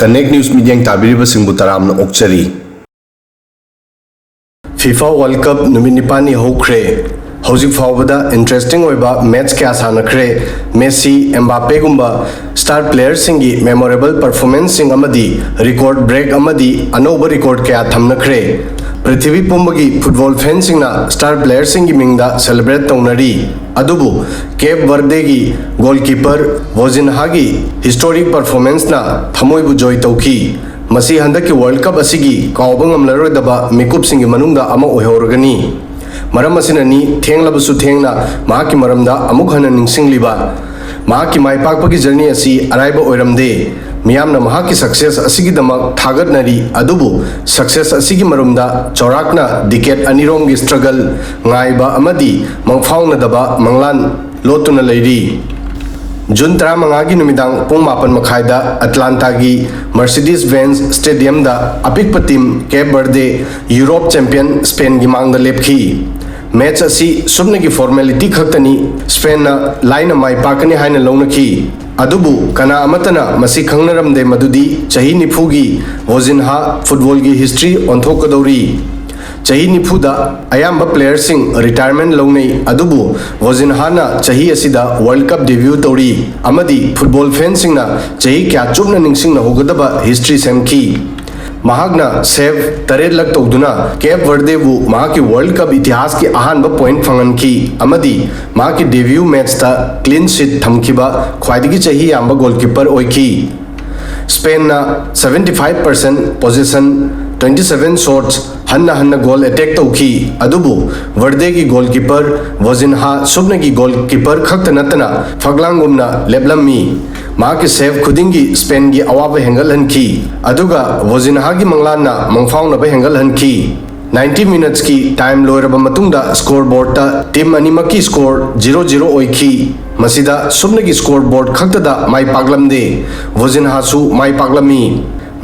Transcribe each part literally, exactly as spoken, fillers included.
Connect News ꯃꯤꯠꯌꯦꯡ ꯇꯥꯕꯤꯔꯤꯕꯁꯤꯡꯕꯨ ꯇꯔꯥꯝꯅ ꯑꯣꯛꯆꯔꯤ꯫ FIFA World Cup ꯅꯨꯃꯤꯠ ꯅꯤꯄꯥꯜꯅꯤ ꯍꯧꯈ꯭ꯔꯦ꯫ ꯍꯧꯖꯤꯛ ꯐꯥꯎꯕꯗ interesting ꯑꯣꯏꯕ match ꯀꯌꯥ ꯁꯥꯟꯅꯈ꯭ꯔꯦ꯫ ꯃꯦꯁꯤ, ꯑꯦꯝꯕꯥꯄꯦꯒꯨꯝꯕ star playerꯁꯤꯡꯒꯤ memorable performanceꯁꯤꯡ ꯑꯃꯗꯤ record break ꯑꯃꯗꯤ ꯑꯅꯧꯕ record ꯀꯌꯥ ꯊꯝꯅꯈ꯭ꯔꯦ꯫ ꯄ꯭ꯔꯤꯊꯤꯕꯤ ꯄꯨꯝꯕꯒꯤ football fanꯁꯤꯡꯅ star playerꯁꯤꯡꯒꯤ ꯃꯤꯡꯗ celebrate ꯇꯧꯅꯔꯤ꯫ ꯑꯗꯨꯕꯨ ꯀꯦꯞ ꯕꯔꯗꯦꯒꯤ goalkeeper ꯕꯣꯖꯤꯟꯍꯥꯒꯤ historic performanceꯅ ꯊꯃꯣꯏꯕꯨ joy ꯇꯧꯈꯤ꯫ ꯃꯁꯤ ꯍꯟꯗꯛꯀꯤ World Cup ꯑꯁꯤꯒꯤ ꯀꯥꯎꯕ ꯉꯝꯂꯔꯣꯏꯗꯕ ꯃꯤꯀꯨꯞꯁꯤꯡꯒꯤ ꯃꯅꯨꯡꯗ ꯑꯃ ꯑꯣꯏꯍꯧꯔꯒꯅꯤ꯫ ꯃꯔꯝ ꯑꯁꯤꯅꯅꯤ ꯊꯦꯡꯂꯕꯁꯨ ꯊꯦꯡꯅ ꯃꯍꯥꯛꯀꯤ ꯃꯔꯝꯗ ꯑꯃꯨꯛ ꯍꯟꯅ ꯅꯤꯡꯁꯤꯡꯂꯤꯕ꯫ ꯃꯍꯥꯛꯀꯤ ꯃꯥꯏ ꯄꯥꯛꯄꯒꯤ journey ꯑꯁꯤ ꯑꯔꯥꯏꯕ ꯑꯣꯏꯔꯝꯗꯦ꯫ ꯃꯤꯌꯥꯝꯅ ꯃꯍꯥꯛꯀꯤ success ꯑꯁꯤꯒꯤꯗꯃꯛ ꯊꯥꯒꯠꯅꯔꯤ, ꯑꯗꯨꯕꯨ success ꯑꯁꯤꯒꯤ ꯃꯔꯨꯝꯗ ꯆꯥꯎꯔꯥꯛꯅ decade ꯑꯅꯤꯔꯣꯝꯒꯤ struggle, ꯉꯥꯏꯕ ꯑꯃꯗꯤ ꯃꯪꯐꯥꯎꯅꯗꯕ ꯃꯪꯂꯥꯟ ꯂꯣꯠꯇꯨꯅ ꯂꯩꯔꯤ꯫ ꯖꯨꯟ ꯇꯔꯥꯃꯉꯥꯒꯤ ꯅꯨꯃꯤꯗꯥꯡ ꯄꯨꯡ ꯃꯥꯄꯟ ꯃꯈꯥꯏꯗ ꯑꯦꯇꯂꯥꯟꯇꯥꯒꯤ Mercedes-Benz Stadiumꯗ ꯑꯄꯤꯛꯄ team ꯀꯦꯞ ꯕꯔꯗꯦ, Europe champion Spainꯒꯤ ꯃꯥꯡꯗ ꯂꯦꯞꯈꯤ꯫ Match ꯑꯁꯤ ꯁꯨꯞꯅꯒꯤ formality ꯈꯛꯇꯅꯤ꯫ Spainꯅ ꯂꯥꯏꯅ ꯃꯥꯏ ꯄꯥꯛꯀꯅꯤ ꯍꯥꯏꯅ ꯂꯧꯅꯈꯤ꯫ ꯑꯗꯨꯕꯨ ꯀꯅꯥ ꯑꯃꯠꯇꯅ ꯃꯁꯤ ꯈꯪꯅꯔꯝꯗꯦ ꯃꯗꯨꯗꯤ ꯆꯍꯤ ꯅꯤꯐꯨꯒꯤ ꯕꯣꯖꯤꯟꯍꯥ footballꯒꯤ history ꯑꯣꯟꯊꯣꯛꯀꯗꯧꯔꯤ꯫ ꯆꯍꯤ ꯅꯤꯐꯨꯗ ꯑꯌꯥꯝꯕ playerꯁꯤꯡ retirement ꯂꯧꯅꯩ, ꯑꯗꯨꯕꯨ ꯕꯣꯖꯤꯟꯍꯥꯅ ꯆꯍꯤ ꯑꯁꯤꯗ World Cup debut ꯇꯧꯔꯤ ꯑꯃꯗꯤ football fanꯁꯤꯡꯅ ꯆꯍꯤ ꯀꯌꯥ ꯆꯨꯞꯅ ꯅꯤꯡꯁꯤꯡꯅꯍꯧꯒꯗꯕ history ꯁꯦꯝꯈꯤ꯫ ꯃꯍꯥꯛꯅ save ꯇꯔꯦꯠꯂꯛ ꯇꯧꯗꯨꯅ ꯀꯦꯞ ꯕꯔꯗꯦꯕꯨ ꯃꯍꯥꯛꯀꯤ World Cup ꯏꯇꯤꯍꯥꯁꯀꯤ ꯑꯍꯥꯟꯕ point ꯐꯪꯍꯟꯈꯤ ꯑꯃꯗꯤ ꯃꯍꯥꯛꯀꯤ debut matchꯇ clean sheet ꯊꯝꯈꯤꯕ ꯈ꯭ꯋꯥꯏꯗꯒꯤ ꯆꯍꯤ ꯌꯥꯝꯕ goalkeeper ꯑꯣꯏꯈꯤ꯫ Spainꯅ seventy five percent possession, twenty seven shots, ꯍꯟꯅ ꯍꯟꯅ goal attack ꯇꯧꯈꯤ, ꯑꯗꯨꯕꯨ ꯕꯔꯗꯦꯒꯤ goalkeeper ꯕꯣꯖꯤꯟꯍꯥ ꯁꯨꯞꯅꯒꯤ goalkeeper ꯈꯛꯇ ꯅꯠꯇꯅ ꯐꯛꯂꯥꯡꯒꯨꯝꯅ ꯂꯦꯞꯂꯝꯃꯤ꯫ ꯃꯍꯥꯛꯀꯤ save ꯈꯨꯗꯤꯡꯒꯤ Spainꯒꯤ ꯑꯋꯥꯕ ꯍꯦꯟꯒꯠꯍꯟꯈꯤ, ꯑꯗꯨꯒ ꯕꯣꯖꯤꯟꯍꯥꯒꯤ ꯃꯪꯂꯥꯟꯅ ꯃꯪꯐꯥꯎꯅꯕ ꯍꯦꯟꯒꯠꯍꯟꯈꯤ꯫ Ninety minutesꯀꯤ time ꯂꯣꯏꯔꯕ ꯃꯇꯨꯡꯗ scoreboardꯇ team ꯑꯅꯤꯃꯛꯀꯤ score zero zero ꯑꯣꯏꯈꯤ꯫ ꯃꯁꯤꯗ ꯁꯨꯞꯅꯒꯤ scoreboard ꯈꯛꯇꯗ ꯃꯥꯏ ꯄꯥꯛꯂꯝꯗꯦ, ꯕꯣꯖꯤꯟꯍꯥꯁꯨ ꯃꯥꯏ ꯄꯥꯛꯂꯝꯃꯤ꯫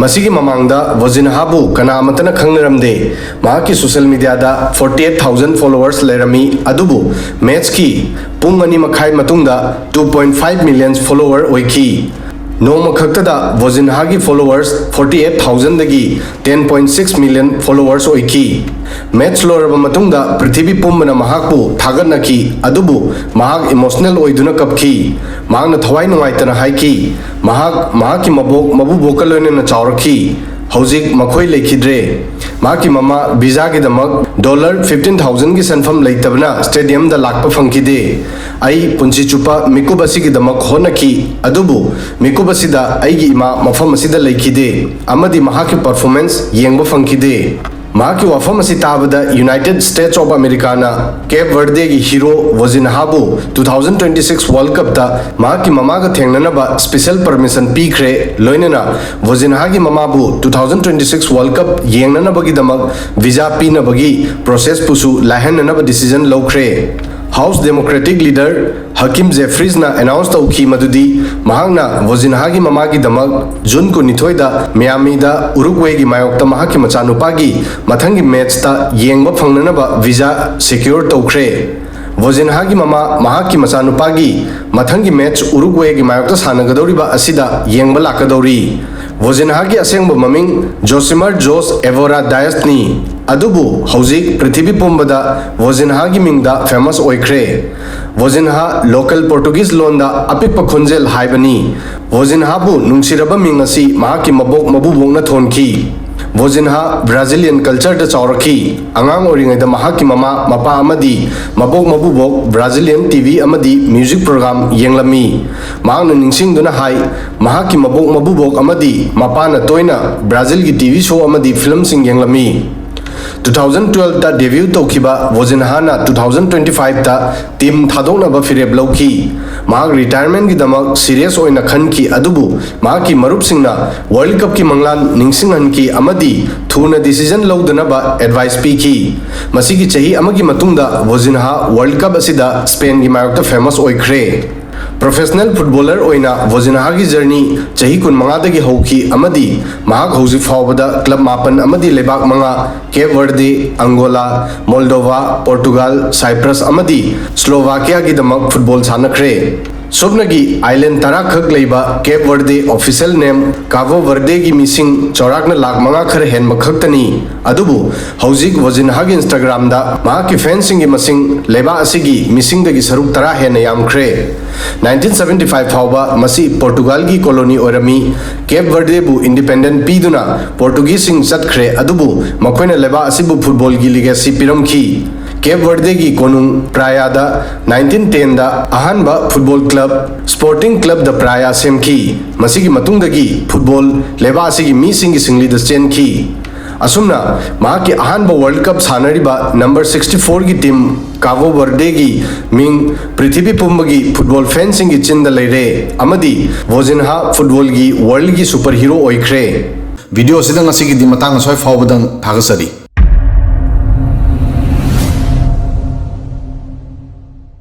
ꯃꯁꯤꯒꯤ ꯃꯃꯥꯡꯗ ꯕꯣꯖꯤꯟꯍꯥꯕꯨ ꯀꯅꯥ ꯑꯃꯠꯇꯅ ꯈꯪꯅꯔꯝꯗꯦ꯫ ꯃꯍꯥꯛꯀꯤ social mediaꯗ forty eight thousand followers ꯂꯩꯔꯝꯃꯤ, ꯑꯗꯨꯕꯨ matchꯀꯤ ꯄꯨꯡ ꯑꯅꯤ ꯃꯈꯥꯏ ꯃꯇꯨꯡꯗ two point five million follower ꯑꯣꯏꯈꯤ꯫ ꯅꯣꯡꯃ ꯈꯛꯇꯗ ꯕꯣꯖꯤꯟꯍꯥꯒꯤ ꯐꯣꯂꯣꯋꯔꯁ ꯐꯣꯔꯇꯤ ꯑꯩꯠ ꯊꯥꯎꯖꯟꯗꯒꯤ ten point six million followers ꯑꯣꯏꯈꯤ꯫ ꯃꯦꯠꯆ ꯂꯣꯏꯔꯕ ꯃꯇꯨꯡꯗ ꯄ꯭ꯔꯤꯊꯤꯕꯤ ꯄꯨꯝꯕꯅ ꯃꯍꯥꯛꯄꯨ ꯊꯥꯒꯠꯅꯈꯤ, ꯑꯗꯨꯕꯨ ꯃꯍꯥꯛ ꯏꯃꯣꯁꯅꯦꯜ ꯑꯣꯏꯗꯨꯅ ꯀꯞꯈꯤ꯫ ꯃꯍꯥꯛꯅ ꯊꯋꯥꯏ ꯅꯨꯡꯉꯥꯏꯇꯅ ꯍꯥꯏꯈꯤ, ꯃꯍꯥꯛ ꯃꯍꯥꯛꯀꯤ ꯃꯕꯣꯛ ꯃꯕꯨꯕꯣꯛꯀ ꯂꯣꯏꯅꯅ ꯆꯥꯎꯔꯛꯈꯤ꯫ ꯍꯧꯖꯤꯛ ꯃꯈꯣꯏ ꯂꯩꯈꯤꯗ꯭ꯔꯦ꯫ ꯃꯍꯥꯛꯀꯤ ꯃꯃꯥ ꯚꯤꯖꯥꯒꯤꯗꯃꯛ ꯗꯣꯂꯔ ꯐꯤꯐꯇꯤꯟ ꯊꯥꯎꯖꯟꯒꯤ ꯁꯦꯟꯐꯝ ꯂꯩꯇꯕꯅ ꯁ꯭ꯇꯦꯗꯤꯌꯝꯗ ꯂꯥꯛꯄ ꯐꯪꯈꯤꯗꯦ꯫ ꯑꯩ ꯄꯨꯟꯁꯤ ꯆꯨꯞꯄ ꯃꯤꯀꯨꯞ ꯑꯁꯤꯒꯤꯗꯃꯛ ꯍꯣꯠꯅꯈꯤ, ꯑꯗꯨꯕꯨ ꯃꯤꯀꯨꯞ ꯑꯁꯤꯗ ꯑꯩꯒꯤ ꯏꯃꯥ ꯃꯐꯝ ꯑꯁꯤꯗ ꯂꯩꯈꯤꯗꯦ ꯑꯃꯗꯤ ꯃꯍꯥꯛꯀꯤ ꯄꯔꯐꯣꯔꯃꯦꯟꯁ ꯌꯦꯡꯕ ꯐꯪꯈꯤꯗꯦ꯫ ꯃꯍꯥꯛꯀꯤ ꯋꯥꯐꯝ ꯑꯁꯤ ꯇꯥꯕꯗ United States of Americaꯅ ꯀꯦꯞ ꯕꯔꯗꯦꯒꯤ ꯍꯤꯔꯣ ꯕꯣꯖꯤꯟꯍꯥꯕꯨ two thousand twenty six world ꯀꯞꯇ ꯃꯍꯥꯛꯀꯤ ꯃꯃꯥꯒ ꯊꯦꯡꯅꯅꯕ ꯁ꯭ꯄꯦꯁꯦꯜ ꯄꯔꯃꯤꯁꯟ ꯄꯤꯈ꯭ꯔꯦ, ꯂꯣꯏꯅꯅ ꯕꯣꯖꯤꯟꯍꯥꯒꯤ ꯃꯃꯥꯕꯨ two thousand twenty six world cup ꯌꯦꯡꯅꯅꯕꯒꯤꯗꯃꯛ ꯚꯤꯖꯥ ꯄꯤꯅꯕꯒꯤ ꯄ꯭ꯔꯣꯁꯦꯁꯄꯨꯁꯨ ꯂꯥꯏꯍꯟꯅꯅꯕ ꯗꯤꯁꯤꯖꯟ ꯂꯧꯈ꯭ꯔꯦ꯫ ꯍꯥꯎꯁ ꯗꯦꯃꯣꯀ꯭ꯔꯦꯇꯤꯛ ꯂꯤꯗꯔ ꯍꯀꯤꯝ ꯖꯦꯐ꯭ꯔꯤꯁꯅ ꯑꯦꯅꯥꯎꯟꯁ ꯇꯧꯈꯤ ꯃꯗꯨꯗꯤ ꯃꯍꯥꯛꯅ ꯕꯣꯖꯤꯟꯍꯥꯒꯤ ꯃꯃꯥꯒꯤꯗꯃꯛ ꯖꯨꯟ ꯀꯨꯟꯅꯤꯊꯣꯏꯗ ꯃꯤꯌꯥꯃꯤꯗ ꯎꯔꯨꯒ꯭ꯋꯦꯒꯤ ꯃꯥꯌꯣꯛꯇ ꯃꯍꯥꯛꯀꯤ ꯃꯆꯥꯅꯨꯄꯥꯒꯤ ꯃꯊꯪꯒꯤ ꯃꯦꯠꯆꯇ ꯌꯦꯡꯕ ꯐꯪꯅꯅꯕ ꯚꯤꯖꯥ ꯁꯦꯀ꯭ꯌꯣꯔ ꯇꯧꯈ꯭ꯔꯦ꯫ ꯕꯣꯖꯤꯟꯍꯥꯒꯤ ꯃꯃꯥ ꯃꯍꯥꯛꯀꯤ ꯃꯆꯥꯅꯨꯄꯥꯒꯤ ꯃꯊꯪꯒꯤ ꯃꯦꯠꯆ ꯎꯔꯨꯒ꯭ꯋꯦꯒꯤ ꯃꯥꯌꯣꯛꯇ ꯁꯥꯟꯅꯒꯗꯧꯔꯤꯕ ꯑꯁꯤꯗ ꯌꯦꯡꯕ ꯂꯥꯛꯀꯗꯧꯔꯤ꯫ ꯕꯣꯖꯤꯟꯍꯥꯒꯤ ꯑꯁꯦꯡꯕ ꯃꯃꯤꯡ ꯖꯣꯁꯤꯃꯔ ꯖꯣꯁ ꯑꯦꯚꯣꯔꯥ ꯗꯥꯌꯁꯅꯤ, ꯑꯗꯨꯕꯨ ꯍꯧꯖꯤꯛ ꯄ꯭ꯔꯤꯊꯤꯕꯤ ꯄꯨꯝꯕꯗ ꯕꯣꯖꯤꯟꯍꯥꯒꯤ ꯃꯤꯡꯗ ꯐꯦꯃꯁ ꯑꯣꯏꯈ꯭ꯔꯦ꯫ ꯕꯣꯖꯤꯟꯍꯥ ꯂꯣꯀꯦꯜ ꯄꯣꯔꯇꯨꯒꯤꯖ ꯂꯣꯟꯗ ꯑꯄꯤꯛꯄ ꯈꯣꯟꯖꯦꯜ ꯍꯥꯏꯕꯅꯤ꯫ ꯕꯣꯖꯤꯟꯍꯥꯕꯨ ꯅꯨꯡꯁꯤꯔꯕ ꯃꯤꯡ ꯑꯁꯤ ꯃꯍꯥꯛꯀꯤ ꯃꯕꯣꯛ ꯃꯄꯨꯕꯣꯛꯅ ꯊꯣꯟꯈꯤ꯫ ꯕꯣꯖꯤꯟꯍꯥ ꯕ꯭ꯔꯥꯖꯤꯂꯤꯌꯟ ꯀꯜꯆꯔꯗ ꯆꯥꯎꯔꯛꯈꯤ꯫ ꯑꯉꯥꯡ ꯑꯣꯏꯔꯤꯉꯩꯗ ꯃꯍꯥꯛꯀꯤ ꯃꯃꯥ ꯃꯄꯥ ꯑꯃꯗꯤ ꯃꯕꯣꯛ ꯃꯄꯨꯕꯣꯛ ꯕ꯭ꯔꯥꯖꯤꯂꯤꯌꯟ ꯇꯤ ꯚꯤ ꯑꯃꯗꯤ ꯃ꯭ꯌꯨꯖꯤꯛ ꯄ꯭ꯔꯣꯒ꯭ꯔꯥꯝ ꯌꯦꯡꯂꯝꯃꯤ꯫ ꯃꯍꯥꯛꯅ ꯅꯤꯡꯁꯤꯡꯗꯨꯅ ꯍꯥꯏ, ꯃꯍꯥꯛꯀꯤ ꯃꯕꯣꯛ ꯃꯄꯨꯕꯣꯛ ꯑꯃꯗꯤ ꯃꯄꯥꯅ ꯇꯣꯏꯅ ꯕ꯭ꯔꯥꯖꯤꯜꯒꯤ ꯇꯤ ꯚꯤ ꯁꯣ ꯑꯃꯗꯤ ꯐꯤꯂꯝꯁꯤꯡ ꯌꯦꯡꯂꯝꯃꯤ꯫ ꯇꯨ ꯊꯥꯎꯖꯟ ꯇꯨꯋꯦꯜꯐꯇ ꯗꯦꯕ꯭ꯌꯨ ꯇꯧꯈꯤꯕ ꯕꯣꯖꯤꯟꯍꯥꯅ ꯇꯨ ꯊꯥꯎꯖꯟ ꯇ꯭ꯋꯦꯟꯇꯤ ꯐꯥꯏꯚꯇ ꯇꯤꯝ ꯊꯥꯗꯣꯛꯅꯕ ꯐꯤꯔꯦꯞ ꯂꯧꯈꯤ꯫ ꯃꯍꯥꯛ ꯔꯤꯇꯥꯌꯔꯃꯦꯟꯒꯤꯗꯃꯛ ꯁꯤꯔꯤꯌꯁ ꯑꯣꯏꯅ ꯈꯟꯈꯤ, ꯑꯗꯨꯕꯨ ꯃꯍꯥꯛꯀꯤ ꯃꯔꯨꯞꯁꯤꯡꯅ ꯋꯥꯔꯜꯗ ꯀꯞꯀꯤ ꯃꯪꯂꯥꯟ ꯅꯤꯡꯁꯤꯡꯍꯟꯈꯤ ꯑꯃꯗꯤ ꯊꯨꯅ ꯗꯤꯁꯤꯖꯟ ꯂꯧꯗꯅꯕ ꯑꯦꯗꯚꯥꯏꯁ ꯄꯤꯈꯤ꯫ ꯃꯁꯤꯒꯤ ꯆꯍꯤ ꯑꯃꯒꯤ ꯃꯇꯨꯡꯗ ꯕꯣꯖꯤꯟꯍꯥ ꯋꯥꯔꯜꯗ ꯀꯞ ꯑꯁꯤꯗ ꯁ꯭ꯄꯦꯟꯒꯤ ꯃꯥꯌꯣꯛꯇ ꯐꯦꯃꯁ ꯑꯣꯏꯈ꯭ꯔꯦ꯫ ꯄ꯭ꯔꯣꯐꯦꯁꯅꯦꯜ ꯐꯨꯠꯕꯣꯂꯔ ꯑꯣꯏꯅ ꯕꯣꯖꯤꯟꯍꯥꯒꯤ ꯖꯔꯅꯤ ꯆꯍꯤ ꯀꯨꯟꯃꯉꯥꯗꯒꯤ ꯍꯧꯈꯤ ꯑꯃꯗꯤ ꯃꯍꯥꯛ ꯍꯧꯖꯤꯛ ꯐꯥꯎꯕꯗ ꯀ꯭ꯂꯕ ꯃꯥꯄꯟ ꯑꯃꯗꯤ ꯂꯩꯕꯥꯛ ꯃꯉꯥ, ꯀꯦꯞ ꯕꯔꯗꯦ, ꯑꯪꯒꯣꯂꯥ, ꯃꯣꯜꯗꯣꯚꯥ, ꯄꯣꯔꯇꯨꯒꯥꯜ, ꯁꯥꯏꯄ꯭ꯔꯁ ꯑꯃꯗꯤ ꯁ꯭ꯂꯣꯚꯥꯀꯤꯌꯥꯒꯤꯗꯃꯛ ꯐꯨꯠꯕꯣꯜ ꯁꯥꯟꯅꯈ꯭ꯔꯦ꯫ ꯁꯨꯞꯅꯒꯤ ꯑꯥꯏꯂꯦꯟ ꯇꯔꯥꯈꯛ ꯂꯩꯕ ꯀꯦꯞ ꯕꯔꯗꯦ ꯑꯣꯐꯤꯁꯤꯌꯦꯜ ꯅꯦꯝ ꯀꯥꯕꯣ ꯕꯔꯗꯦꯒꯤ ꯃꯤꯁꯤꯡ ꯆꯥꯎꯔꯥꯛꯅ ꯂꯥꯈ ꯃꯉꯥ ꯈꯔ ꯍꯦꯟꯕ ꯈꯛꯇꯅꯤ꯫ ꯑꯗꯨꯕꯨ ꯍꯧꯖꯤꯛ ꯋꯣꯖꯤꯟꯍꯥꯒꯤ ꯏꯟꯁꯇꯥꯒ꯭ꯔꯥꯝꯗ ꯃꯍꯥꯛꯀꯤ ꯐꯦꯟꯁꯤꯡꯒꯤ ꯃꯁꯤꯡ ꯂꯩꯕꯥꯛ ꯑꯁꯤꯒꯤ ꯃꯤꯁꯤꯡꯗꯒꯤ ꯁꯔꯨꯛ ꯇꯔꯥ ꯍꯦꯟꯅ ꯌꯥꯝꯈ꯭ꯔꯦ꯫ ꯅꯥꯏꯟꯇꯤꯟ ꯁꯚꯦꯟꯇꯤ ꯐꯥꯏꯚ ꯐꯥꯎꯕ ꯃꯁꯤ ꯄꯣꯔꯇꯨꯒꯥꯜꯒꯤ ꯀꯣꯂꯣꯅꯤ ꯑꯣꯏꯔꯝꯃꯤ꯫ ꯀꯦꯞ ꯕꯔꯗꯦꯕꯨ ꯏꯟꯗꯤꯄꯦꯟꯗꯦꯟ ꯄꯤꯗꯨꯅ ꯄꯣꯔꯇꯨꯒꯤꯁꯁꯤꯡ ꯆꯠꯈ꯭ꯔꯦ, ꯑꯗꯨꯕꯨ ꯃꯈꯣꯏꯅ ꯂꯩꯕꯥꯛ ꯑꯁꯤꯕꯨ ꯐꯨꯠꯕꯣꯜꯒꯤ ꯂꯤꯒꯦꯁꯤ ꯄꯤꯔꯝꯈꯤ꯫ ꯀꯦꯞ ꯕꯔꯗꯦꯒꯤ ꯀꯣꯅꯨꯡ ꯄ꯭ꯔꯥꯌꯥꯗ ꯅꯥꯏꯟꯇꯤꯟ ꯇꯦꯟꯗ ꯑꯍꯥꯟꯕ ꯐꯨꯠꯕꯣꯜ ꯀ꯭ꯂꯕ, ꯁ꯭ꯄꯣꯔꯇꯤꯡ ꯀ꯭ꯂꯕ ꯗ ꯄ꯭ꯔꯥꯌꯥ ꯁꯦꯝꯈꯤ꯫ ꯃꯁꯤꯒꯤ ꯃꯇꯨꯡꯗꯒꯤ ꯐꯨꯠꯕꯣꯜ ꯂꯩꯕꯥꯛ ꯑꯁꯤꯒꯤ ꯃꯤꯁꯤꯡꯒꯤ ꯁꯤꯡꯂꯤꯗ ꯆꯦꯟꯈꯤ꯫ ꯑꯁꯨꯝꯅ ꯃꯍꯥꯛꯀꯤ ꯑꯍꯥꯟꯕ ꯋꯥꯔꯜꯗ ꯀꯞ ꯁꯥꯟꯅꯔꯤꯕ ꯅꯝꯕꯔ ꯁꯤꯛꯁꯇꯤ ꯐꯣꯔꯒꯤ ꯇꯤꯝ ꯀꯥꯕꯣ ꯕꯔꯗꯦꯒꯤ ꯃꯤꯡ ꯄ꯭ꯔꯤꯊꯤꯕꯤ ꯄꯨꯝꯕꯒꯤ ꯐꯨꯠꯕꯣꯜ ꯐꯦꯟꯁꯤꯡꯒꯤ ꯆꯤꯟꯗ ꯂꯩꯔꯦ, ꯑꯃꯗꯤ ꯕꯣꯖꯤꯟꯍꯥ ꯐꯨꯠꯕꯣꯜꯒꯤ ꯋꯥꯔꯜꯗꯒꯤ ꯁꯨꯄꯔ ꯍꯤꯔꯣ ꯑꯣꯏꯈ꯭ꯔꯦ꯫ ꯚꯤꯗꯤꯑꯣ ꯑꯁꯤꯗ ꯉꯁꯤꯒꯤꯗꯤ ꯃꯇꯥꯡ ꯑꯁ꯭ꯋꯥꯏ ꯐꯥꯎꯕꯗꯪ ꯊꯥꯒꯠꯆꯔꯤ꯫